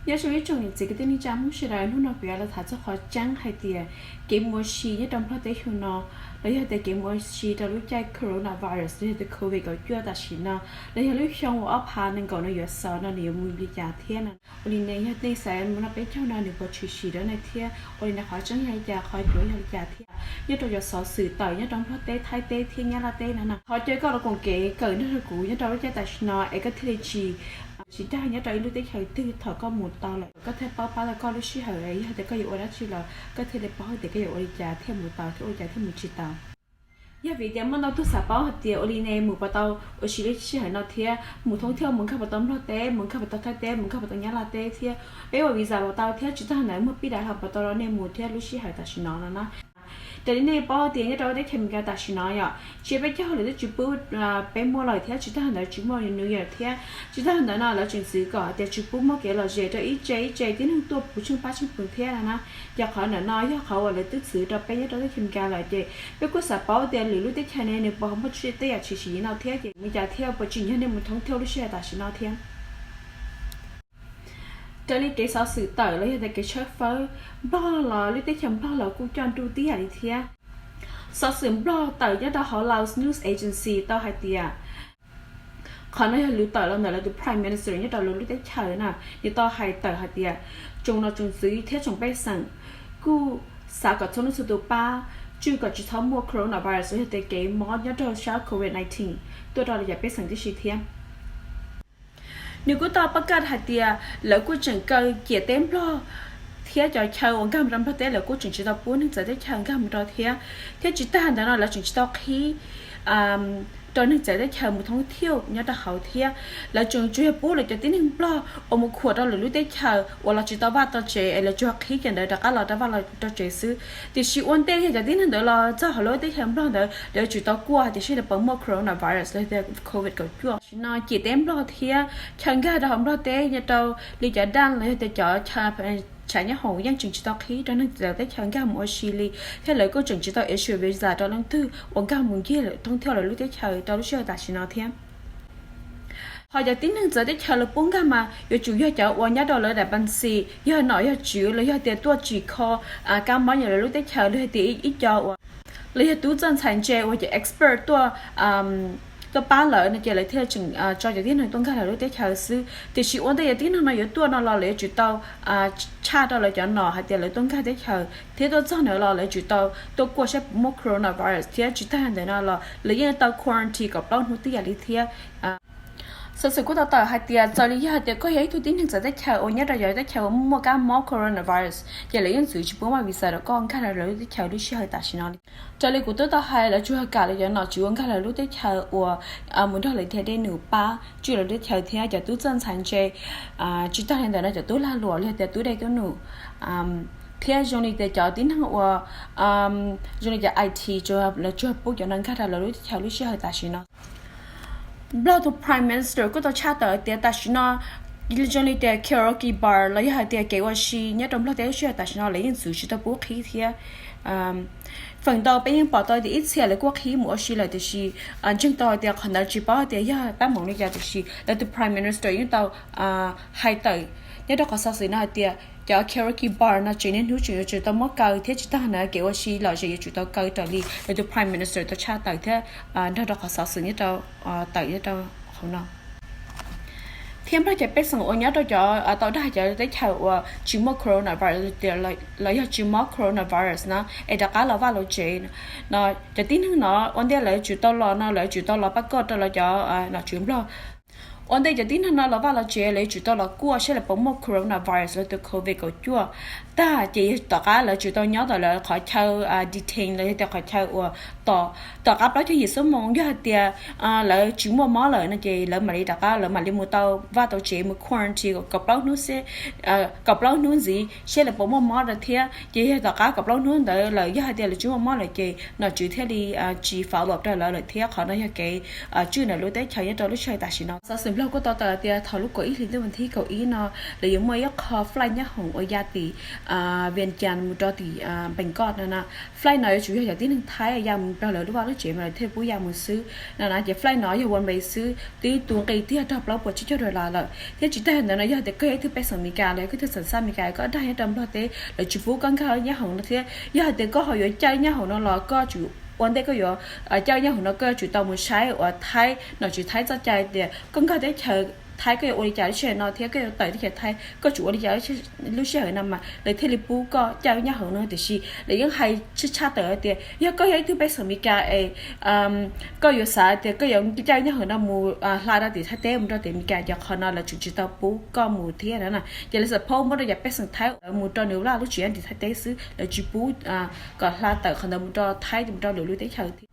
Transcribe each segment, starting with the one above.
Nyob zoo ib tsoom niam txiv kwv tij neej tsa Hmoob sawv daws, hnub no kuv yuav los tham txog qhov tseeb hais tias kev mus ua si nyob rau Nplog teb chaws no, los yog tias kev mus ua si rau lub caij coronavirus los yog tias covid kaum cuaj tam sim no, los yog lub xyoo uas ob phav nees nkaum no yuav xaus no nws yuav mus li cas thiab no. Ua li ne yog nej xav mus noj peb caug no nws puas tshwm sim rau nej thiab ua li ne qhov tseeb yog li cas, qhov cuav yog li cas thiab nyob rau cov xov xwm tawm nyob rau Nplog teb, Thaib teb thiab Nyab Laj teb no na. Thov caw koj los koom kev kawm nrog rau kuv nyob rau lub caij tam sim no es koj thiaj li tsis tsis dag nyob rau ib lub teb chaws twg thaum koj mus tau lawm, koj thiaj paub pab tau koj lub sij hawm yog tias koj yuav ua dab tsi los koj thiaj li paub hais tias koj yuav ua li cas thiaj mus tau thiab ua li cas thiaj mus tsis tau. Yog vim tias muaj ntau tug xav paub hais tias ua li ne mus puas tau ua si lub sij hawm no thiab mus thoob thiab mus nkag puas tau Nplog teb, mus nkag puas tau Thaib teb, mus nkag puas tau Nyab Laj teb thiab peb ua visa puas tau thiab tsis tag ntawd muaj pib daim hlau puas tau rau nej mus thiab lub sij hawm tam sim no no na. Raws li nej paub tias nyob rau teb chaws Amelikas tam sim no yom, tsiab peb caug lawm twb tsis pub peb muaj lawm thiab tsis tag ntawd tsis muaj New Year thiab tsis tag ntawd no lawv tseem txwv kom hais tias tsis pub muaj kev lom zem rau ib tse ib tse tib neeg tuaj puv tsheej pab tsheej phoom thiab no na. Ces qhov ntawm no yog qhov uas lawv twb txwv rau peb nyob rau teb chaws Amelikas lawm ces peb kuj xav paub tias lwm lub teb chaws ne nws puas muaj tej yam tshwm sim no thiab ces ua li cas thiab puas tsim nyog nej mus thoob thiab lub sij hawm tam sim no thiab. Raws li kev xov xwm tawm los yog tias kev tshawb fawb, Nplog los lub teb chaws Nplog los kuj coj nruj tib yam li thiab. Xov xwm Nplog tawm nyob rau hauv Laos News Agency tau hais tias, qhov no yog lus tawm los ntawm lawv tus Prime Minister nyob rau lawv lub teb chaws na, nws tau hais tawm hais tias tsoom nom tsoom tswv thiab tsoom pej xeem kuj xav kom txhua leej txhua tus pab tswj kom tsis txhob muaj coronavirus los yog tias kev mob nyob rau sab covid nineteen tuaj rau lawv cov pej xeem tib si thiab. Nws kuj tau pab kaj hais tias lawv kuj tseem kaw ciam teb Nplog thiab cov chaw uas nkag mus rau Nplog teb lawv kuj tseem tsis tau pub neeg txawv teb chaws nkag mus rau thiab, thiab tsis tag ntawd no lawv tseem tsis tau qhib rau neeg txawv teb chaws mus thoob thiab nyob rau hauv thiab. Lawv tseem tsuas yog pub lawv cov tib neeg Nplog uas mus khuam rau lwm lub teb chaws uas los tsis tau vaj tau tsev es lawv tsuas qhib kiag ntawd rov qab los rau vaj los rau tsev xwb. Tiam sis ua ntej yog cov tib neeg ntawd los txog hauv lub teb chaws Nplog ntawd lawv yuav tsum tau kuaj hais tias saib lawv puas muaj coronavirus los tias covid kaum cuaj. Tam sim no ciam teb Nplog thiab chaw nkag rau hauv Nplog teb nyob rau li cov daj los yog tias cov tshav nyob hoom yeej tseem tsis tau qhib rau neeg txawv teb chaws nkag mus ua si li, thiab lawv kuj tseem tsis tau issue visa rau leej twg uas nkag mus ncig thoob thiab lawv lub teb chaws rau lub sij hawm tam sim no thiab. Ho cov tib neeg txawv teb chaws lawv pub nkag mas yuav tsum yog cov uas nyob rau lawv daim peev xwm yog nom yog tswv los yog tias tuaj tsim kho kab mob nyob lawv lub teb chaws los yog tias ib co uas los yog tub txawj ntxhais ntse uas cov expert tuaj tuaj pab lawm no ces lawv thiaj tseem tso cov tib neeg tuaj nkag lawv lub teb chaws xwb. Tiam sis ua ntej cov tib neeg no yuav tuaj no los lawv yuav tsum tau tshaj rau lawv cov nom hais tias lawv tuaj nkag teb chaws thiab tuaj txog ntawd los lawv tsum tau tuaj kuaj saib puas muaj coronavirus thiab tsis tag ntawd no los lawv yeej tau quarantine kaum plaub hnub tib yam li thiab. Xov xwm kuj tau tawm hais tias txawm li yog hais tias koj yog ib tug tib neeg txawv teb chaws uas nyob rau cov teb chaws uas muaj kab mob coronavirus ces lawv yeej txwv tsis pub muaj visa rau koj nkag rau lawv lub teb chaws lub sij hawm tam sim no li. Raws li kuv twb tau hais lawv tsuas yog kam lawv cov nom tswv uas nkag lawv lub teb chaws uas mus nrog lawv tiag dej num pab tswj lawv lub teb chaws thiab cov tub txawj ntxhais ntse. Tsis tag li ntawd no cov tub lag luam los yog tias tub dej tub num thiab zoo li tias cov tib neeg uas zoo li cov I T lawv tsuas pub cov no nkag rau lawv lub teb chaws lub sij hawm tam sim no. Nplog tus Prime Minister kuj tau tshaj tawm tias tam sim no zoo li tias karaoke bar los yog hais tias kev ua si nyob rau Nplog teb lub sij hawm tam sim no lawv yeej txwv tsis tau pub qhib thiab. Feem ntau peb yeej pom tau tias ib txhia lawv kuj qhib mus ua si lawm tiam sis ntseeg tau hais tias qhov ntawd tsis paub hais tias yog tab meeg li cas tiam sis lawv tus Prime Minister yeej tau hais tawm nyob rau qhov xov xwm no hais tias cov karaoke bar no tsev niaj hnub tseem yuav tsum tau muab kaw thiab tsis tag ntawd kev ua si lom zem yuav tsum tau kaw raws li lawv tus Prime Minister tau tshaj tawm thiab nrog rau qhov xov xwm nyob rau tawm nyob rau hauv no. Thiab Nplog cov pej xeem uas nyob rau cov tau dag cov teb chaws uas tsis muaj coronavirus los yog tsis mob coronavirus na es rov qab los vaj los tsev no, cov tib neeg no ua ntej lawv tsum tau los no lawv tsum tau los pab koj rau lawv cov nom tswv Nplog. Ua ntej cov tib neeg no los vaj los tsev lawv tsum tau los kuaj saib lawv puas muaj coronavirus los tus covid kaum cuaj tag ces yog tom qab lawv tsum tau nyob tom lawv qhov chaw detain los yog tias qhov chaw uas tom tom qab plaub caug yim xuab moos, yog hais tias lawv tsis muaj mob lawm no ces lawv mam li rov qab lawv mam li mus tau vaj tau tsev mus quarantine kaum plaub hnub xwb, kaum plaub hnub ntxiv saib lawv puas muaj mob rau thiab. Ces yog tom qab kaum plaub hnub ntawd lawm yog hais tias lawv tsis muaj mob lawm ces nom tswv thiaj li tsis follow up rau lawv lawm thiab. Qhov no yog kev tswj ntawm lub teb chaws nyob rau lub sij hawm tam sim no. Xov xwm Kuj tau tawm tias thaum lub kaum ib hlis ntuj vas thib kaum ib no, lawv yuav muaj ib qho flight nyob hoom uas ya tim Vientiane mus rau tim Bangkok no na. Flight no yuav tsum yog cov tib neeg Thaib ya mus rau lawv lub vaj lub tsev mas lawv thiaj pub ya mus xwb no na. Ces flight no yog one way xwb, twb tu nqi tiag rau plaub puas tsib caug dollar lawm. Thiab tsis tas ntawd no, yog tias koj yog ib tug pej xeem Meskas los koj tus xeem xaj Meskas, koj dag nyob rau Nplog teb, lawv tsis pub koj nkag nyob hoom no thiab. Yog hais tias koj ho yuav caij nyob hoom no los koj tsum ua ntej koj yuav caij nyob hoom no koj yuav tsum tau mus saib uas Thaib nom tswv Thaib txoj cai tias koj nkag teb chaws Thaib koj yuav ua li cas lub sij hawm no thiab koj yuav tawm teb chaws Thaib koj tsum ua li cas lub sij hawm no mas lawv thiaj li pub koj caij nyob hoom no. Tiam sis lawv yeej hais tshaj tawm tias yog koj yog ib tug pej xeem Meskas es koj yuav xav tias koj yuav caij nyob hoom no mus hla rau tim Thaib teb mus rau tim Meskas, ces qhov no lawv tsum tsis tau pub koj mus thiab no na. Ces lawv suppose muab rau cov pej xeem Thaib mus rau nws lub tsev nyob tim Thaib teb xwb, lawv tsis pub kom hla tawm qhov ntawd mus rau Thaib mus rau lwm lub teb chaws thiab.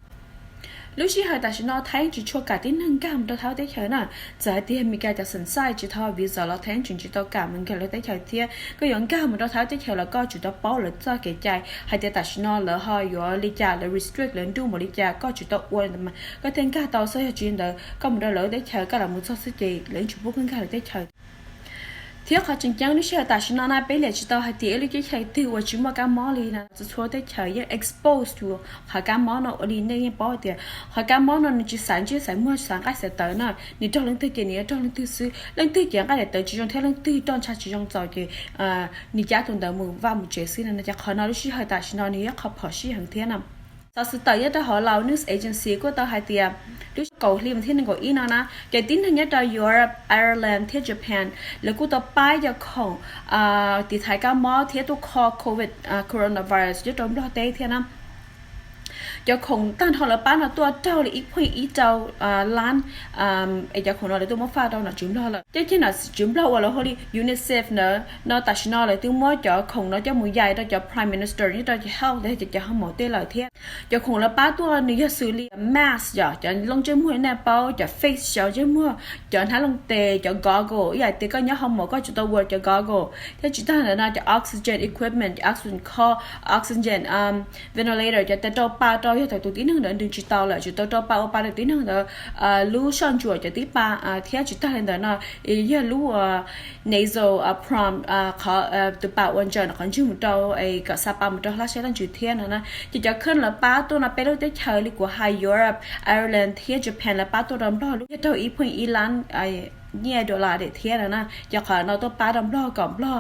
Lub sij hawm tam sim no Thaib tsis tshua kam tib neeg nkag mus rau Thaib teb chaws na. Txawm hais tias Meskas cov xeem xaj tsis tau visa los Thaib tseem tsis tau kam mus nkag lawv teb chaws thiab. Koj yuav nkag mus rau Thaib teb chaws los koj tsum tau paub lawv txoj kev cai hais tias tam sim no lawv ho yuav li cas, lawv restrict, lawv nruj npaum li cas, koj tsum tau ua mas koj thiaj nkag tau xwb. Yog tsis li ntawd koj mus rau lawv teb chaws koj lam mus txog xwb ces lawv yeej tsis pub koj nkag lawv teb chaws. Thiab qhov tseem ceeb lub sij hawm tam sim no na peb liam tsis tau hais tias ib lub teb chaws twg uas tsis muaj kab mob li na. Txhua txhua teb chaws yeej expose to qhov kab mob no. Ua li nej yeej paub tias qhov kab mob no nws tsis xaiv ntsej xaiv muag, tsis xaiv nqaij xaiv tawv na, nws raug leej twg ces nws yuav raug leej twg xwb. Leej twg cev nqaij daim tawv tsis zoo thiab leej twg roj ntsha tsis zoo txaus ces nws cab tus ntawd mus vaj mus tsev xwb no. Ces qhov no lub sij hawm tam sim no nws yog qhov phom sij heev thiab na. Xov xwm tawm nyob rau hauv Lao News Agency kuj tau hais tias lub kaum hli vas thib nees nkaum ib no na, ces tib neeg nyob rau Europe, Ireland thiab Japan lawv kuj tau pab cov khoom tiv thaiv kab mob thiab tuaj kho covid, coronavirus nyob rau Nplog teb thiab na. Cov khoom tag nrho lawv pab no tuaj raug li ib point ib rau lab, es cov khoom no lawv tuaj muab faj rau nom tswv Nplog lawm. Cov ceg nom tswv Nplog uas lawv hu li UNICEF ntawd no tam sim no lawv twb muab cov khoom no coj mus yais rau cov Prime Minister nyob rau cov health, cov, cov ho maum tej lawm thiab. Cov khoom lawv pab tuaj nws yog xws li mask, yog cov loo ntsej muag nej paub, cov face shield ntsej muag, cov hnab loo tes, cov goggle, ib yam tias koj nyob ho maum koj tsum tau ua cov goggle, thiab tsis tas ntawd no cov oxygen equipment, cov oxygen kho, oxygen ventilator, cov tes rau pa rau yog thaum tus tib neeg ntawd nws tsis tau lawm tsum tau rau pa ua pa rau tib neeg ntawd lub soj ntsuam cov tib pa, thiab tsis tas li ntawd no yog lub nasal pump, qhov tus pa ua ntsaws qhov ntswg mus rau kom xa pa mus rau hlab sab toj ntswg thiab no na. Ces cov khoom lawv pab tuaj no peb lub teb chaws li kuv hais Europe, Ireland thiab Japan lawv pab tuaj rau Nplog lub yog raug ib point ib lab nyiaj dollar thiab no na. Ces qhov no tuaj pab rau Nplog kom Nplog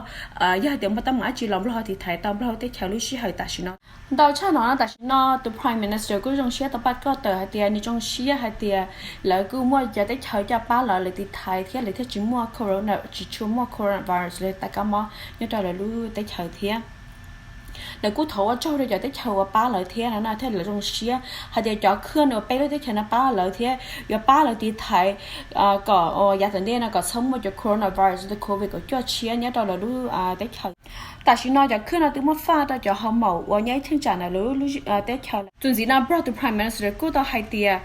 yog hais tias muaj teeb meem dab tsi los Nplog ho tiv thaiv tau Nplog lub teb chaws lub sij hawm tam sim no. Ntau tshaj no tam sim no tus Prime Minister kuj zoo siab tau pab koj tawm hais tias nws zoo siab hais tias lawv kuj muaj cov teb chaws coj pab lawv, lawv tiv thaiv thiab lawv thiaj tsis muaj corona, tsis tshua muaj coronavirus li tais kab mob nyob rau lawv lub teb chaws thiab. Lawv kuj thov ua tsaug rau cov teb chaws uas pab lawv thiab no na, thiab lawv zoo siab hais tias cov khoom uas peb lub teb chaws no pab lawv thiab yuav pab lawv tiv thaiv kom yav tom ntej no kom txhob muaj cov coronavirus, covid kaum cuaj tshiab nyob rau lawv lub teb chaws. Tam sim no cov khoom no twb muab faj rau cov ho maum uas nyob ib cheeb tsam ntawm lawv lub teb chaws lawm. Txuas ntxiv no Nplog tus Prime Minister kuj tau hais tias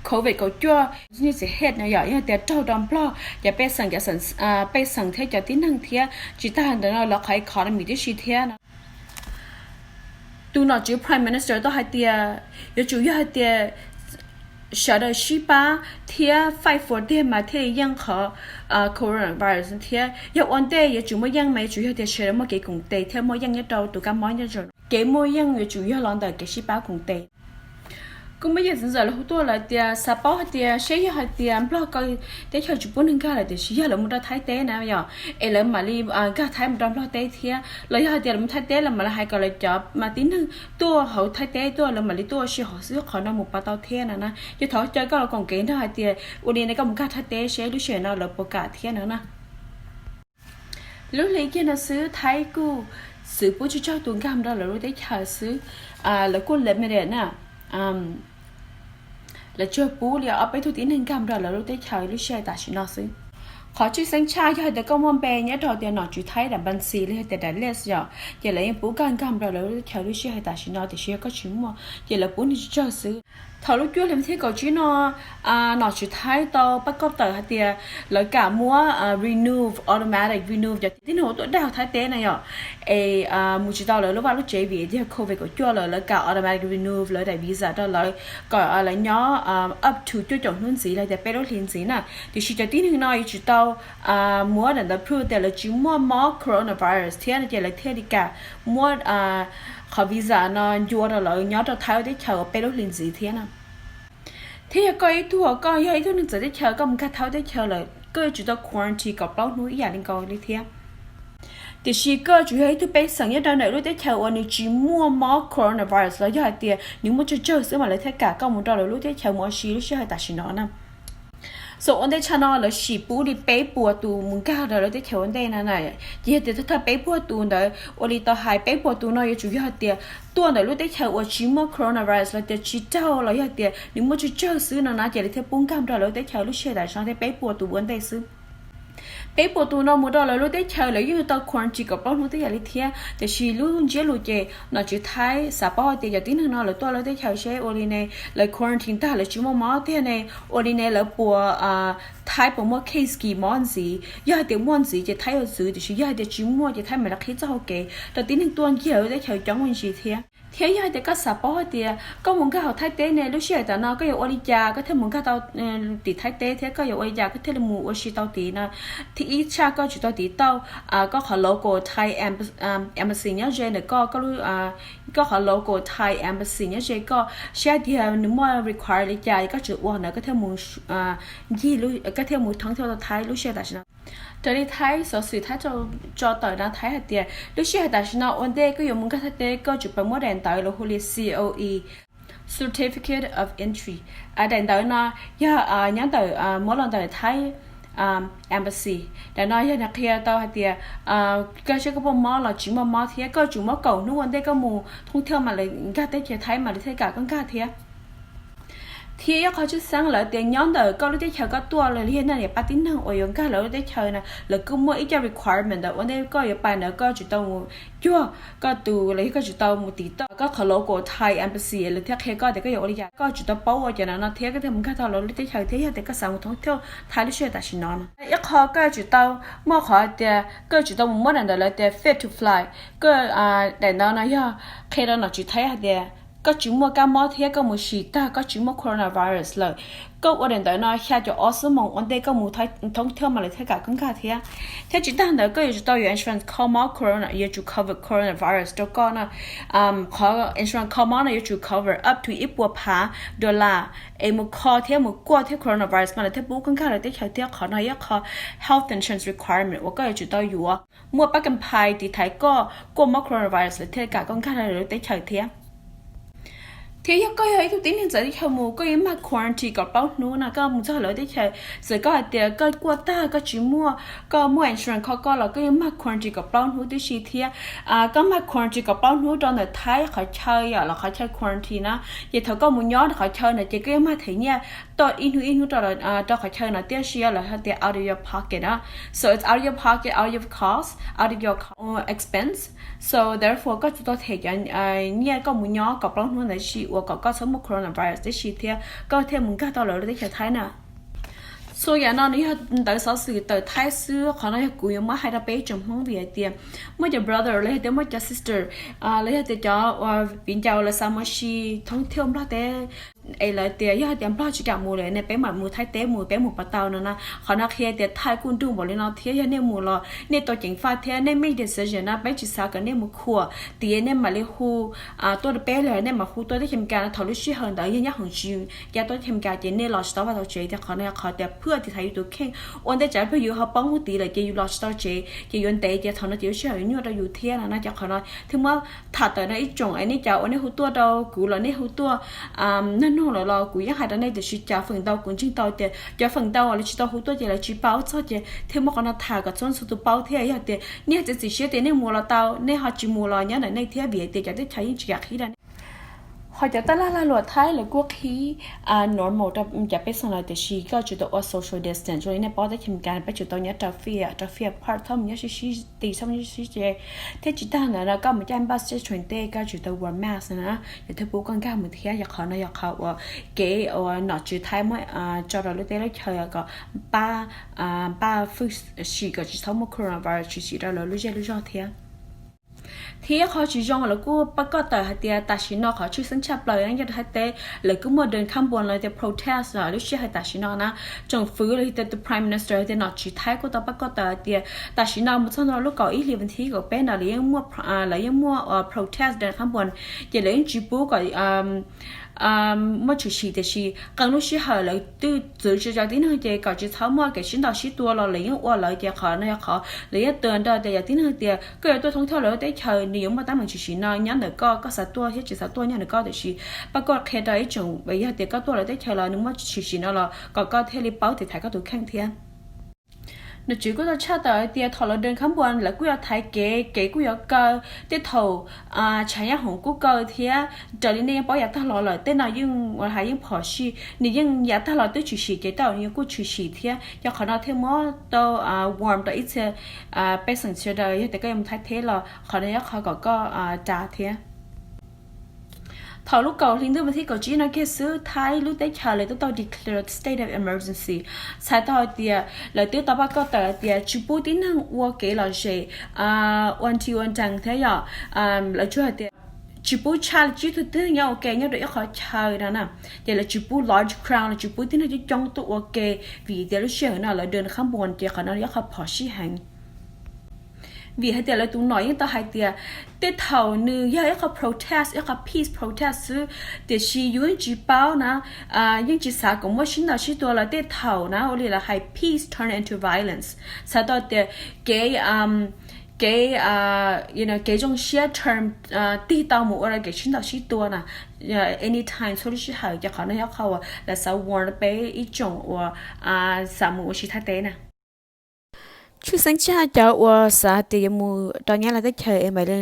covid kaum cuaj nyiaj txiv het no yog, yog tias raug rau Nplog cov pej xeem, cov pej xeem thiab cov tib neeg thiab tsis tas ntawd no lawv qhov economy tib si thiab no. Tus nom tswv Prime Minister tau hais tias yuav tsum yog hais tias sawv daws sib pab thiab fight for tiag mas thiaj li yeej qhov coronavirus thiab. Yog ua ntej yuav tsum muaj yeej mas yuav tsum yog tias sawv daws muaj kev koom tes thiab muaj yeej nyob rau tus kab mob nyob zoo. Kev muaj yeej yuav tsum yog los ntawm kev sib pab koom tes. Kuj muaj yam txiv ntxawm lawv hu tuaj lawv tias xav paub hais tias seb yog hais tias Nplog ko teb chaws tsis pub neeg nkag lawm tiam sis yog lawv mus rau Thaib teb na yom, es lawv mam li nkag Thaib mus rau Nplog teb thiab los yog hais tias lawv mus Thaib teb lawv mam li hais kom lawv cov mas tib neeg tuaj hauv Thaib teb tuaj lawv mam li tuaj ua si hauv xwb, qhov no mus pov tau thiab no na. Ces thov caw koj los koom kev nrog hais tias ua li no koj mus nkag Thaib teb seb lub sij hawm no lawv puas kam thiab no na. Lub hli kiag no xwb Thaib kuj txwv pub tsawg tsawg tus nkag mus rau lawv lub teb chaws xwb, lawv kuj limited na. Lawv tsuas pub li ob peb tug tib neeg nkag mus rau lawv lub teb chaws lub sij hawm tam sim no xwb. Qhov tshwj xeeb tshaj yog hais tias koj muaj npe nyob rau tias nom tswv Thaib daim npanxi li hais tias daim list yom, ces lawv yeej pub koj nkag mus rau lawv lub teb chaws lub sij hawm tam sim no, tiam sis yog koj tsis muaj ces lawv pub niag tsawg tsawg xwb. Thaum lub cuaj hli thib kaum tsib no, nom tswv Thaib tau pab koj tawm hais tias lawv kam muab renew, automatic renew cov tib neeg uas tuaj dag Thaib teb na yom, es mus tsis tau lawv lub vaj lub tsev vim tias covid kaum cuaj lawm, lawv kam automatic renew lawv daim visa rau lawv kom lawv nyob up to cuaj caum hnub ntxiv los tias peb lub hli ntxiv na. Tiam sis cov tib neeg no yuav tsum tau muab daim ntawv proof tias lawv tsis muaj mob coronavirus thiab no ces lawv thiaj li kam muab qhov visa no ncua rau lawv nyob rau Thaib ua teb chaws uas peb lub hli ntxiv thiab na. Thiab yog koj ib tug, koj yog ib tug neeg txawv teb chaws, koj mus nkag Thaib teb chaws lawm, koj yuav tsum tau quarantine kaum plaub hnub ib yam li nkaus li thiab. Tiam sis koj yuav tsum yog ib tug pej xeem nyob rau ntawm lub teb chaws uas nws tsis muaj mob coronavirus los yog hais tias nws muaj tsawg tsawg xwb mas lawv thiaj kam koj mus rau lawv lub teb chaws mus ua si lub sij hawm tam sim no na. So ua ntej tshaj no lawv sim pub li peb puas tus mus nkag rau lawv teb chaws ua ntej na. Ces yog tias thawj peb puas tus ntawd, ua li tau hais peb puas tus no yuav tsum yog hais tias tuaj ntawm lub teb chaws uas tsis muaj coronavirus los tias tsis raug los yog tias nws muaj tsawg tsawg xwb no na ces lawv thiaj pub nkag rau lawv lub teb chaws lub sij hawm tam sim no thiab peb puas tus ua ntej xwb. Peb puas tus no mus rau lawv lub teb chaws lawv yeej yuav tau quarantine kaum plaub hnub ib yam li thiab. Tiam sis lub ntsiab lus ces nom tswv Thaib xav paub hais tias cov tib neeg no lawv tuaj lawv teb chaws seb ua li ne, lawv quarantine tag lawv tsis muaj mob tiag ne, ua li ne lawv puas, Thaib puas muaj case kis mob ntxiv, yog hais tias muaj ntxiv ces Thaib yuav txwv, tiam sis yog hais tias tsis muaj ces Thaib mam li qhib txoj hau kev rau tib neeg tuaj ncig lawv lub teb chaws coob ua ntsis thiab. Thiab yog hais tias koj xav paub hais tias koj mus nkag hauv Thaib teb ne lub sij hawm tam no koj yuav ua li cas koj thiaj mus nkag tau tim Thaib teb thiab koj yuav ua li cas koj thiaj li mus ua si tau tid no, thib ib tshaj koj tsum tau tiv tauj koj qhov local Thai embassy nyob ze ntawm koj, koj qhov local Thai embassy nyob ze koj, saib tias nws muaj require li cas koj tsum ua ntawd koj thiaj mus ncig, koj thiaj mus thoob thiab tau Thaib lub sij hawm tam sim no. Raws li Thaib xov xwm Thaib tso tawm na, Thaib hais tias lub sij hawm tam sim no ua ntej koj yuav mus nkag Thaib teb koj tsum pab muab daim ntawv lawv hu li C O E, Certificate of Entry. Daim ntawv no yog nyob ntawm, muab los ntawm Thaib embassy. Daim no yog nws qhia tau hais tias koj seb koj muaj mob los tsis muaj mob thiab koj tsum muab kaum hnub ua ntej koj mus thoob thiab mas lawv nkag teb chaws Thaib mas lawv thiaj kam koj nkag thiab. Thiab ib qho tshwj xeeb lawv tias nyob ntawm koj lub teb chaws koj tuaj los yog nej niam pab tib neeg uas yuav nkag lawv lub teb chaws na, lawv kuj muaj ib co requirement ntawm ua ntej koj yuav pais ntawd koj tsum tau mus cuag koj tus los yog koj tsum tau mus tiv tauj koj qhov local Thai embassy lawv thiaj qhia koj tias koj yuav ua li cas, koj tsum tau paub ua cov no no thiab koj thiaj mus nkag tau lawv lub teb chaws thiab yog tias koj xav mus thoob thiab Thaib lub sij hawm tam sim no no. Ib qho koj yuav tsum tau muaj qhov tias koj yuav tsum tau mus muab daim ntawv lawv tias fit to fly, koj, daim ntawv no yog qhia rau nom tswv Thaib hais tias koj tsis muaj kab mob thiab koj mus sim tag koj tsis muaj coronavirus lawm, koj ua daim ntawv no xya caum ob xuab moos ua ntej koj mus thoob thiab mas lawv thiaj kam koj nkag thiab. Thiab tsis tag ntawd koj yuav tsum tau yuav insurance kho mob corona, yuav tsum cover coronavirus rau koj na. Qhov insurance kho mob no yuav tsum cover up to ib puas phav dollar es mus kho thiab mus kuaj thiab coronavirus mas lawv thiaj pub koj nkag lawv teb chaws thiab. Qhov no yog qho health insurance requirement uas koj yuav tsum tau yuav. Muaj pab kam phais tiv thaiv koj kuaj mob coronavirus lawv thiaj kam koj nkag lawv teb chaws thiab. Thiab yog koj yog ib tug tib neeg txawv teb chaws mus koj yuav mag quarantine kaum plaub hnub no koj mus txog lawv teb chaws, txawm koj hais tias koj kuaj tag koj tsis muaj, koj muaj insurance kho koj los koj yuav mag quarantine kaum plaub hnub tib si thiab. Koj mag quarantine kaum plaub hnub rau ntawm Thaib qhov chaw yom los qhov chaw quarantine na, ces thaum koj mus nyob rau qhov chaw na ces koj yuav mag them nyiaj tau ib hnub ib hnub rau qhov chaw no tib si, lawv hais tias out of your pocket na. So it's out of your pocket, out of your cost, out of your expense. So therefore koj tsum tau them cov nyiaj koj mus nyob kaum plaub hnub ntawd tib si uas kom koj txhob muaj coronavirus tib si thiab koj thiaj mus nkag tau lawv lub teb chaws Thaib na. So yam no nws yog ntawv xov xwm tawm Thaib xwb, qhov no yog kuv yuav muab hais rau peb tsoom Hmoob vim hais tias muaj cov brother los yog tias muaj cov sister los yog tias cov viv ncaus lawv xav mus ua si thoob thiab Nplog teb es lawv tias yog hais tias Nplog tsis kam mus lawm ne peb mam mus Thaib teb mus peb mus puas tau no na. Qhov no qhia tias Thaib kuj nruj npaum li no thiab yog nej mus los nej tau ceev faj thiab nej make decision na, peb tsis xav kom nej mus khuam tias nej mam li hu tuaj rau peb los nej mam hu tuaj teb chaws Amelikas no, thaum lub sij hawm ntawd yog nyob hoom tsis ya tuaj teb chaws Amelikas ces nej los tsis tau vaj tau tsev tias qhov no yog qhov tias phwj tiv thaiv yus tus kheej. Ua ntej tsam pliag yus ho poob huv tid lawm ces yus los tsis tau tsev ces yuav ntev ces thaum no ces lub sij hawm yuav nyuaj rau yus thiab no na. Ces qhov no thiaj muab tham tawm no ib tsoom es nej cov uas nej hu tuaj rau kuv los nej hu tuaj nug nug lawm los kuv yeej hais rau nej tiam sis cov feem ntau kuv ntseeg tau tias cov feem ntau uas lawv tsis tau hu tuaj ces lawv tsis paub txog ces thiaj muab qhov no tham kom txhua txhua tus paub thiab. Yog tias nej txiav txim siab tias nej mus los tau, nej ho tsis mus los nyob ntawm nej thiab vim tias cov teb chaws yeej tsis kam qhib rau nej. Ho cov taj laj lag luam Thaib lawv kuj qhib normal rau cov pej xeem lawm, tiam sis koj tsum tau ua social distance. Zoo li nej paub teb chaws Amelikas peb tsum tau nyob rau feet, rau feet apart, txhob mus nyob sib sib ti, txhob mus nyob sib ce. Thiab tsis tag ntawd no koj mus caij bus, caij train tej koj tsum tau wear mask na. Yog thiaj pub koj nkag mus thiab. Yog qhov no yog qhov uas kev uas nom tswv Thaib muab tso rau lub teb lub chaw kom pab, pab hwj sim kom tsis txhob muaj coronavirus tshwm sim rau lawv lub zej lub zog thiab. Thiab qhov tsis zoo lawv kuj pab koj tawm hais tias tam sim no qhov tshwj xeeb tshaj plaws nyob rau Thaib teb, lawv kuj muaj đơn kháng Muan los tias protest lub sij hawm tam sim no na. Tsoom fwv los tias tus Prime Minister tias nom tswv Thaib kuj tau pab koj tawm hais tias tam sim no mus txog ntua lub kaum ib hlis vas thib kaum peb no lawv yeej muaj, lawv yeej muaj protest đơn kháng Muan, ces lawv yeej tsis pub kom muaj tshwm sim, tiam sis qee lub sij hawm lawv twb txwv tsis tau tib neeg ces kom tsis txhob muaj kev sib ntaus sib tua los lawv yeej ua lawv. Ces qhov no yog qhov lawv yeej tuav nrog tias yog tib neeg tias koj yuav tuaj thoob thiab lawv lub teb chaws, nws yuav muaj teeb meem tshwm sim no nyob ntawm koj, koj xav tuaj thiab tsis xav tuaj nyob ntawm koj, tiam sis pab koj qhia rau ib tsoom, yog tias koj tuaj lawv teb chaws los nws muaj tshwm sim no los kom koj thiaj li paub tiv thaiv koj tus kheej thiab. Nom tswv kuj tau tshaj tawm hais tias thaum lawv đơn kháng Muan lawv kuj yuav thaiv kev, kev kuj yuav kaw, tej thaum tshav nyab hoom kuj kaw thiab. Raws li nej yeej paub yav tag los lawm, tej no yeej ua hais yeej phom sij, nws yeej yav tag los twb tshwm sim ces tej zaum nws kuj tshwm sim thiab. Yog qhov no thiaj muab tau warn rau ib txhia pej xeem sawv daws, yog tias koj yuav mus Thaib teb los qhov no yog qhov kom koj ras thiab. Thaum lub kaum hli ntuj vas thib kaum tsib no kiag xwb Thaib lub teb chaws lawv twb tau declare state of emergency, txhais tau hais tias lawv twb tau pab koj tawm hais tias tsis pub tib neeg ua kev lom zem, ua nthi ua nrees thiab yom. Lawv tsuas hais tias tsis pub tshaj tsib tug tib neeg nyob ua ke nyob rau ib qhov chaw no na. Ces lawv tsis pub large crowd, lawv tsis pub tib neeg coob coob tuaj ua ke, vim tias lub sij hawm no lawv đơn kháng Muan ces qhov no yog qhov phom sij heev. Vim hais tias lawv tus nom yeej tau hais tias tej thaum nws yog ib qho protest, ib qho peace protest xwb, tiam sis yus yeej tsis paub na, yeej tsis xav kom muaj sib ntaus sib tua los tej thaum na ua li lawv hais peace turn into violence. Txhais tau tias kev, kev, kev zoo siab turn, tig tau mus ua rau kev sib ntaus sib tua na, anytime, txhua lub sij hawm. Ces qhov no yog qhov uas lawv xav warn peb ib tsoom uas xav mus ua si Thaib teb na. Tshwj xeeb tshaj cov uas xav tias yuav mus rau Nyab Laj teb chaws es mam li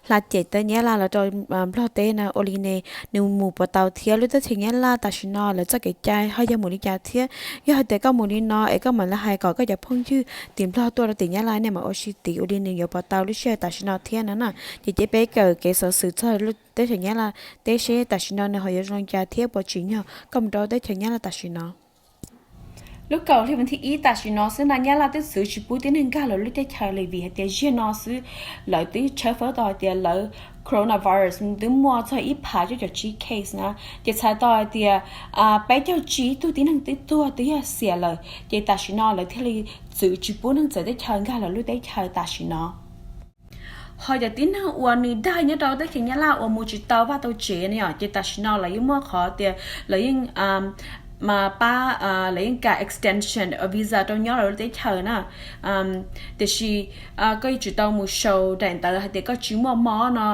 hla cem tawm Nyab Laj los rau Nplog teb no ua li ne, nws mus puas tau thiab lub teb chaws Nyab Laj tam sim no lawv txoj kev cai ho yog mus li cas thiab. Yog hais tias koj mus li no es koj mam li hais kom koj cov phooj ywg tim Nplog tuaj rau tim Nyab Laj nej mam ua si tid ua li nws yuav puas tau lub sij hawm tam sim no thiab no na. Ces cia peb kawm kev xov xwm txog teb chaws Nyab Laj teb seb tam sim no nws ho yuav zoo li cas thiab puas tsim nyog koj mus rau teb chaws Nyab Laj tam sim no. Lub kaum hli vas thib ib tam sim no xwb no Nyab Laj twb txwv tsis pub tib neeg nkag los lub teb chaws li vim hais tias ziag no xwb lawv twb tshawb fawb tau hais tias lawv coronavirus twb muaj txog ib phav cuaj caum tsib case na. Ces txhais tau hais tias peb caug tsib tug tib neeg twb tuag twb yog xiam lawm, ces tam sim no lawv thiaj li txwv tsis pub neeg txawv teb chaws nkag los lub teb chaws tam sim no. Ho cov tib neeg uas nws dag nyob rau teb chaws Nyab Laj uas mus tsis tau vaj tau tsev no yom, ces tam sim no lawv yeej muaj qhov tias lawv yeej pab, lawv yeej kam extension visa rau nyob lawv lub teb chaws na. Tiam sis koj yuav tsum tau mus show daim ntawv hais tias koj tsis muaj mob no,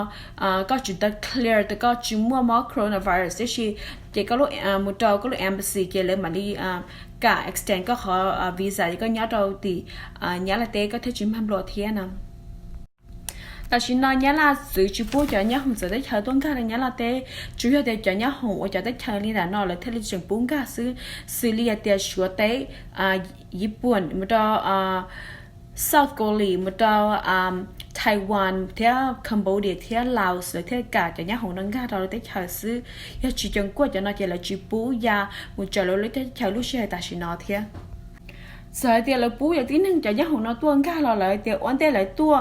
koj tsum tau clear tias koj tsis muaj mob coronavirus tib si, ces koj mus rau koj lub embassy ces lawv mam li kam extend koj qhov visa ces koj nyob rau tim Nyab Laj teb koj thiaj tsis mag npluas thiab no. Tam sim no Nyab Laj txwv tsis pub cov nyab hoom txawv teb chaws tuaj nkag rau Nyab Laj teb, tsuas yog tias cov nyab hoom uas cov teb chaws li ntawm no lawv thiaj li tseem pub nkag xwb, xws li hais tias Suav teb, Yiv Pooj mus rau South Korea mus rau Taiwan thiab Cambodia thiab Laos lawv thiaj kam cov nyab hoom no nkag rau lawv teb chaws xwb. Yog tsis Ceeb Kuaj cov no ces lawv tsis pub ya mus raws lawv lub teb chaws lub sij hawm tam sim no thiab. Txawm hais tias lawv pub cov tib neeg cov nyab hoom no tuaj nkag los lawv tias ua ntej lawv tuaj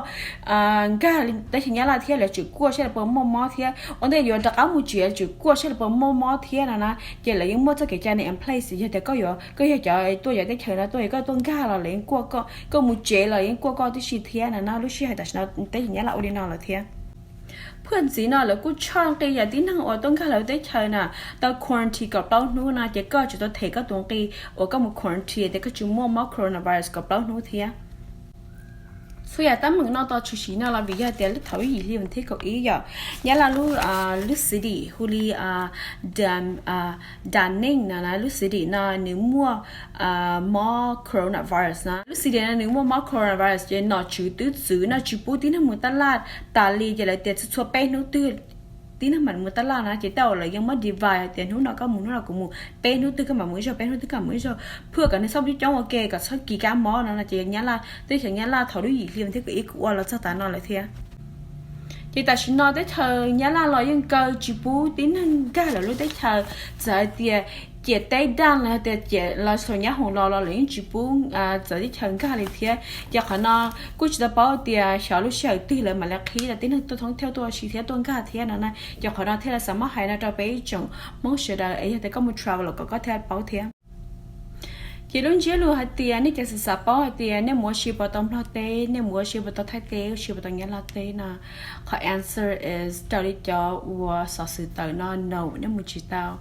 nkag teb chaws Nyab Laj thiab lawv tsum kuaj saib lawv puas muaj mob thiab, ua ntej yuav rov qab mus tsev lawv tsum kuaj saib lawv puas muaj mob thiab no na, ces lawv yeej muaj txoj kev cai no in place. Yog tias koj yuav, koj yog cov tuaj cov teb chaws no tuaj, yog koj tuaj nkag los lawv yeej kuaj koj, koj mus tsev los yeej kuaj koj tib si thiab no na. Lub sij hawm tam sim no teb chaws Nyab Laj ua li no lawm thiab. Phaj ntxiv no lawv kuj tshaj nqi cov tib neeg uas tuaj nkag lawv teb chaws na tau quarantine kaum plaub hnub no, ces koj tsum tau them koj tus nqi uas koj mus quarantine tias koj tsis muaj mob coronavirus kaum plaub hnub thiab. Txhua yam teeb meem no tau tshwm sim no los vim yog tias lub thaum ib yim hli vas thib kaum ib yom, Nyab Laj lub, lub city hu li Da Nang no, lub city no nws muaj mob coronavirus no. Lub city no nws muaj mob coronavirus ces nom tswv twb txwv no tsis pub tib neeg mus taj laj tas li, ces lawv tias txhua txhua peb hnub twg tib neeg mam mus tab laj na, ces tej zaum lawv yeej muab divide hais tias hnub no koj mus, hnub no kuv mus, peb hnub twg koj mam mus ib zaug, peb hnub twg koj mam mus ib zaug, phwj kom nws txhob coob coob ua ke, kom txhob kis kab mob no no. Ces Nyab Laj, teb chaws Nyab Laj thaum lub yim hli vas thib kaum ib kuv ua los txog tav no lawm thiab. Ces tam sim no teb chaws Nyab Laj los yeej kaw tsis pub tib neeg nkag lawv lub teb chaws, txawm hais tias ciam teb daj los tias ciam los xaus nyab hoom los los lawv yeej tsis pub txawv teb chaws nkag li thiab. Ces qhov no kuj tsis tau paub tias xyov lub sij hawm twg lawv mam li qhib rau tib neeg tuaj thoob thiab tuaj ua si thiab tuaj nkag thiab no na. Ces qhov no thiaj li xav muab hais no rau peb ib tsoom Hmoob sawv daws es yog tias koj mus travel los kom koj thiaj paub thiab. Ces lub ntsiab lus hais tias nej cov xav xav paub hais tias nej mus ua si puas tau Nplog teb, nej mus ua si puas tau Thaib teb, ua si puas tau Nyab Laj teb no, qhov answer is raws li cov uas xov xwm tawm no, no, nej mus tsis tau.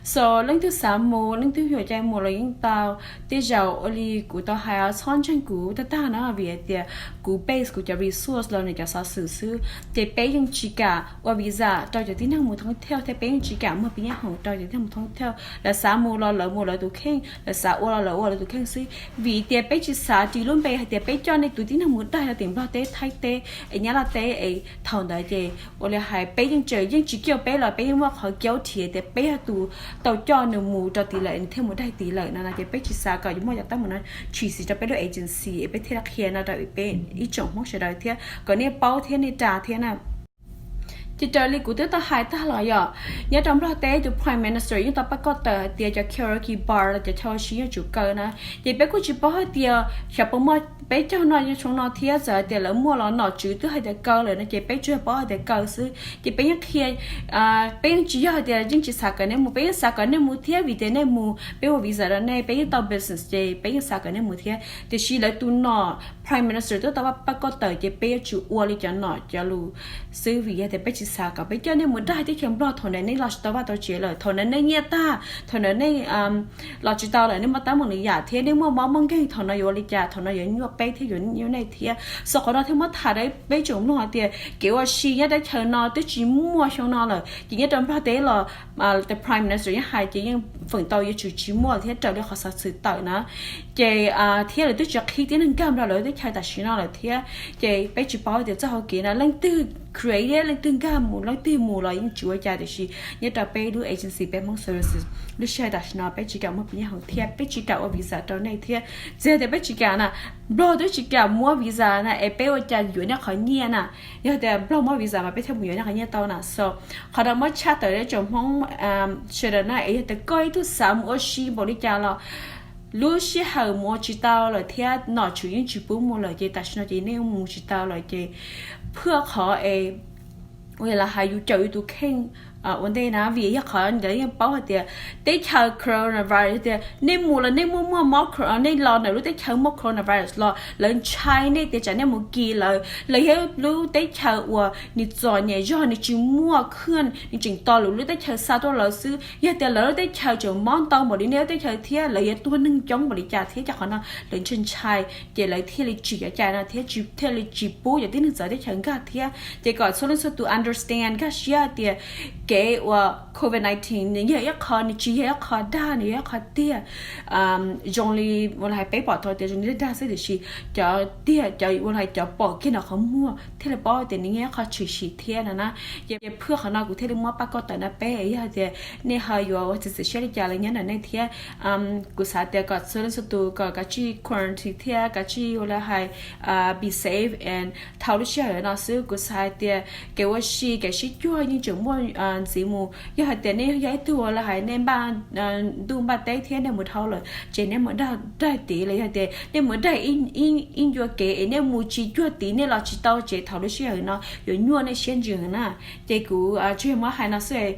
So leej twg xav mus, leej twg yuav cai mus los yeej tau. Tej zaum ua li kuv tau hais, txhob ntseeg kuv tag tag no vim hais tias kuv base kuv cov resource los nws cov xov xwm xwb. Ces peb yeej tsis kam ua visa rau cov tib neeg mus thoob thiab, thiab peb yeej tsis kam muag pib nyab hoom rau cov tib neeg mus thoob thiab. Lawv xav mus los lawv mus lawv tus kheej, lawv xav ua los lawv ua lawv tus kheej xwb. Vim tias peb tsis xav ris lub npe hais tias peb coj nej tus tib neeg mus daig rau tim Nplog teb, Thaib teb, es Nyab Laj teb es thaum ntawd ces ua li hais peb yeej tseem yeej tsis kiaj peb los peb yeej muaj qhov guilty tias peb yog tus tau coj nws mus rau tid lawm nws thiaj mus daig tid lawm no no. Ces peb tsis xav kom yuav muaj cov teeb meem no tshwm sim rau peb lub agency es peb thiaj li qhia no rau peb ib tsoom Hmoob sawv daws thiab kom nej paub thiab nej ras thiab na. Ces raws li kuv twb tau hais tag los yog nyob rau Nplog teb tus Prime Minister yeej tau pab koj tawm hais tias cov karaoke bar los cov chaw ua si yeej tsum kaw na. Ces peb kuj tsis paub hais tias xyov puas muaj peb caug no zoo no thiab, txawm hais tias lawv muaj los nom tswv twb hais tias kaw lawm no ces peb tsuas paub hais tias kaw xwb. Ces peb yeej qhia, peb yeej tsis yog hais tias yeej tsis xav kom nej mus, peb yeej xav kom nej mus thiab vim tias nej mus peb ua visa rau nej, peb yeej tau business ces peb yeej xav kom nej mus thiab. Tiam sis lawv tus nom Prime Minister twb tau pab koj tawm ces peb yuav tsum ua li cov nom cov lus xwb vim yog tias peb tsis xav kom peb coj nej mus daig teb chaws Nplog thaum ntawd nej los tsis tau vaj tau tsev lawm, thaum ntawd nej nyiaj tag, thaum ntawd nej los tsis tau lawm, nej muaj teeb meem lwm yam thiab nej muaj mob muaj nkeeg, thaum no yuav ua li cas, thaum no yuav nyuaj peb thiab yuav nyuaj nej thiab. So qhov no thiaj muab tham rau peb tsoom mloog hais tias kev ua si nyob teb chaws no twb tsis muaj xyoo no lawm ces nyob rau Nplog teb los the Prime Minister yeej hais ces yeej feem tau yuav tsum tsis muaj thiab raws li qhov xov xwm tawm na. Ces thiab lawv twb tsis qhib tib neeg nkag Nplog lawv teb chaws tam sim no lawm thiab. Ces peb tsis paub tias txoj hauv kev no leej twg create, leej twg nkag mus, leej twg mus los yeej tsis ua cas, tiam sis nyob rau peb lub agency peb Hmoob Services lub sij hawm tam sim no peb tsis kam muab pib nyab hoom thiab peb tsis kam ua visa rau nej thiab. Txawm tias peb tsis kam na, Nplog twb tsis kam muab visa na es peb ua cas yuav nej qhov nyiaj na. Yog tias Nplog muab visa mas peb thiaj mus yuav nej qhov nyiaj tau na. So qhov no muab tshaj tawm rau tsoom Hmoob sawv daws na, es yog tias koj ib tug xav mus ua si npaum li cas los lub sij hawm mus ua tsis tau lawm thiab nom tswv yeej tsis pub mus lawm ces tam sim no ces nej mus tsis tau lawm ces phwj qhov es ua li hais yus caum yus tus kheej ua ntej na, vim yog qhov ntawd yeej paub hais tias teb chaws coronavirus tias nej mus los nej muaj muaj mob, nej los ntawm lub teb chaws muaj coronavirus los lawv ntshai nej tias tsam nej mus kis lawv. Lawv yog lub teb chaws uas nws txom nyem zog, nws tsis muaj khwj, nws tseem tos lwm lub teb chaws xa tuaj lawv xwb. Yog tias lawv lub teb chaws tseem mob ntau npaum li nej lub teb chaws thiab lawv yuav tuag neeg coob npaum li cas thiab, ces qhov no lawv ntshai ntshai ces lawv thiaj li tsim cov cai no thiab thiaj li tsis pub cov tib neeg txawv teb chaws nkag thiab. Ces kom txhua leej txhua tus understand, nkag siab hais tias kev ua covid nineteen nws yog ib qho, nws tsis yog ib qho dag, nws yog ib qho tiag. Zoo li ua li hais peb pom tau tias zoo li dag xwb, tiam sis cov tiag, cov ua li hais cov pom kiag nws qhov muag thiaj li paub tias nws yog ib qho tshwm sim thiab no na. Ces phwj qhov no kuv thiaj li muab pab koj tawm no peb, yog tias nej ho yuav ua txiav txim siab li cas los nyob ntawm nej thiab. Kuv xav tias kom txhua leej txhua tus kom kav tsij quarantine thiab kav tsij ua li hais be safe and thau lub sij hawm no xwb. Kuv xav hais tias kev ua si kev sib cuag yeej tseem muaj ntxiv mus. Yog hais tias nej yog ib tug ua li hais nej npaj ntuj npaj teb thiab nej mus dhau lawm ces nej mus daig tid los yog tias nej mus daig ib ncua kev es nej mus tsis cuag tid nej los tsis tau ces thaum lub sij hawm no yuav nyuaj nej siab ntsws na. Ces kuv tsuas yog muab hais no xwb.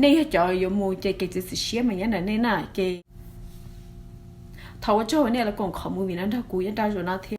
Nej yog cov yuav mus ces kev txiav txim siab mas nyob ntawm nej na. Ces thov ua tsaug nej los koom qhov movie no nrog kuv nyob rau zaum no thiab.